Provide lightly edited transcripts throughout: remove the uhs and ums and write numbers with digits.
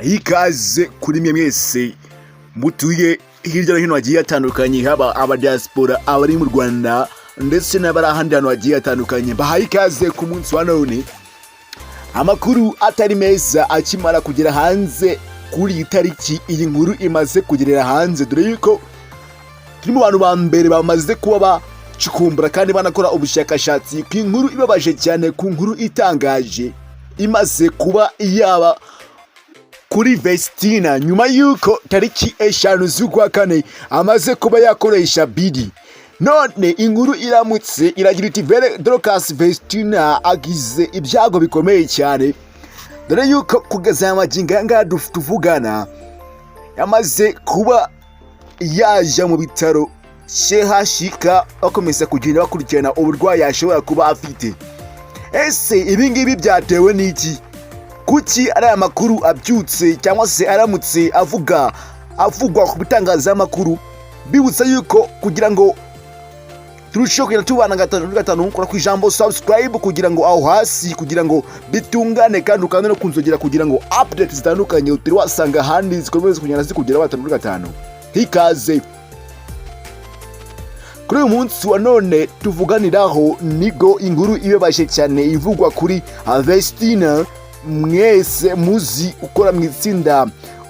Ikaze kuri mwe mwese mutuye hirya no hino hagiye hatandukanye, haba abadiaspora, abari mu Rwanda ndetse n'abari ahandi hantu hagiye hatandukanye. Bahaye ikaze ku munsi wa none. Amakuru atari meza akimara kugera hanze kuri iyi tariki iyi nkuru imaze kugerera hanze, dore yuko turi mu bantu ba mbere bamaze kuba bacukumbura kandi banakora ubushakashatsi ku inkuru ibabaje cyane, ku nkuru itangaje imaze kuba yaba kuri Vestina nyuma y'uko tariki 5 z'ukwa kane amaze kuba yakoresha birthday. None inkuru iramutse iragira iti: "Vere Dorcas Vestina agize ibyago bikomeye cyane, dore yuko kugeza aya magingo aya ngaya tuvugana yamaze kuba yaja mu bitaro CHUK, bakomeza kugenda bakurikirana uburwayi ashobora kuba afite." Ese ibi ngibi byatewe n'iki? Kuki ari aya makuru abyutse cyangwa se aramutse avugwa ku bitangazamakuru? Bibutsa yuko kugira ngo turusheho kugenda tubana gatanu kuri gatanu, kora ku ijambo "subscribe" kugira ngo aho hasi, kugira ngo bitungane, kandi ukande no kunzogera kugira ngo update zitandukanye utari wasanga ahandi zikomeze kugenda zikugeraho gatanu kuri gatanu. Hikaze kuri uyu munsi wa none tuvuganiraho, nibwo inkuru ibabaje cyane ivugwa kuri Vestina mwese muzi, ukora mu itsinda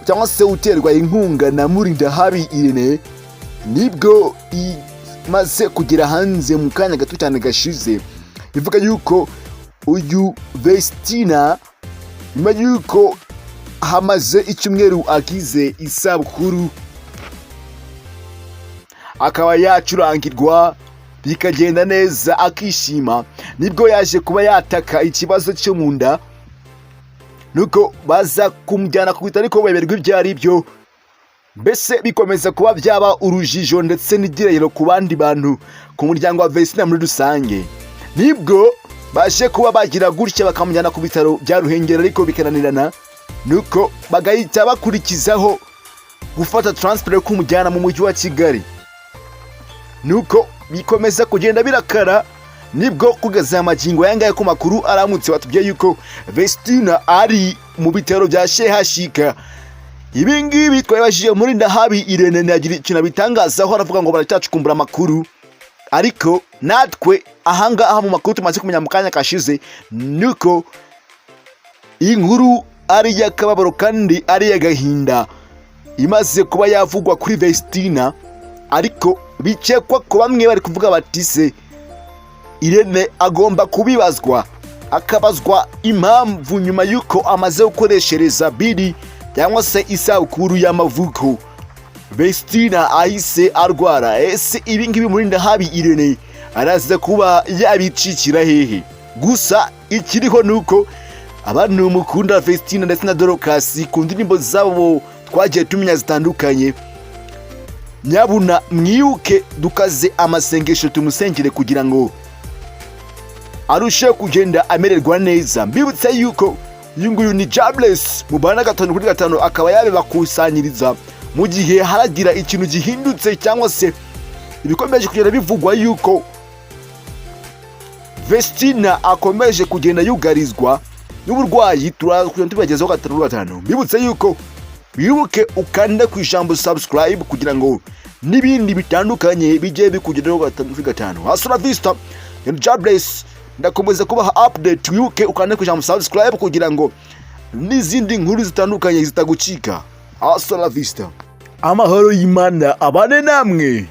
cyangwa se uterwa inkunga na Murindahabi Irene, nibwo imaze kugera hanze mu kanya gato cyane gashize, ivuga yuko uyu Vestina, nyuma yuko hamaze icyumweru agize isabukuru, akaba yacurangirwa bikagenda neza akishima, nibwo yaje kuba yataka ikibazo cyo mu nda, nuko baza kumujyana ku bitaro, ariko bemerwa ibyo ari byo. Mbese bikomeza kuba byaba urujijo ndetse n'igirahiro ku bandi bantu, ku muryango wa Vestina muri rusange. Nibwo baje kuba bagira gutya bakamujyana ku bitaro bya Ruhengeri, ariko bikananirana, nuko bagahita bakurikizaho gufata transfer yo kumujyana mu mujyi wa Kigali, nuko bikomeza kugenda birakara. Nibwo kugeza aya magingo aya ngaya, ku makuru aramutse batubwiye yuko Vestina ari mu bitaro bya CHUK. Ibi ngibi twabibajije Murindahabi Irene, ntiyagira ikintu abitangazaho, aravuga ngo baracyacukumbura amakuru. Ariko natwe ahangaha mu makuru tumaze kumenya mu kanya kashize, nuko iyi nkuru ari iy'akababaro kandi ari iy'agahinda imaze kuba yavugwa kuri Vestina. Ariko bikekwa ko bamwe bari kuvuga bati: "Se Irene agomba kubibazwa, akabazwa impamvu nyuma y'uko amaze gukoreshereza birthday cyangwa se isabukuru y'amavuko Vestina ahise arwara?" Ese ibi ngibi Murindahabi Irene araza kuba yabicikira hehe? Gusa ikiriho ni uko abantu mukunda Vestina ndetse na Dorcas ku ndirimbo zabo twagiye tumenya zitandukanye, nyabuna mwibuke dukaze amasengesho, tumusengere kugira ngo arusheho kugenda amererwa neza. Mbibutse yuko uyu nguyu ni Jabless mubana gatanu kuri gatanu, akaba yabibakusanyiriza mu gihe haragira ikintu gihindutse cyangwa se ibikomeje kugenda bivugwa yuko Vestina akomeje kugenda yugarizwa n'uburwayi, turaza kugenda tubagezaho gatanu kuri gatanu. Mbibutse yuko wibuke ukande ku ijambo "subscribe" kugira ngo n'ibindi bitandukanye bijye bikugeraho gatanu kuri gatanu. Hasta la vista, Jabless, ndakomeza kubaha update. Wibuke ukande ku ijambo "subscribe" kugira ngo n'izindi nkuru zitandukanye zitagucika. Hasta la vista, amahoro y'Imana abane namwe.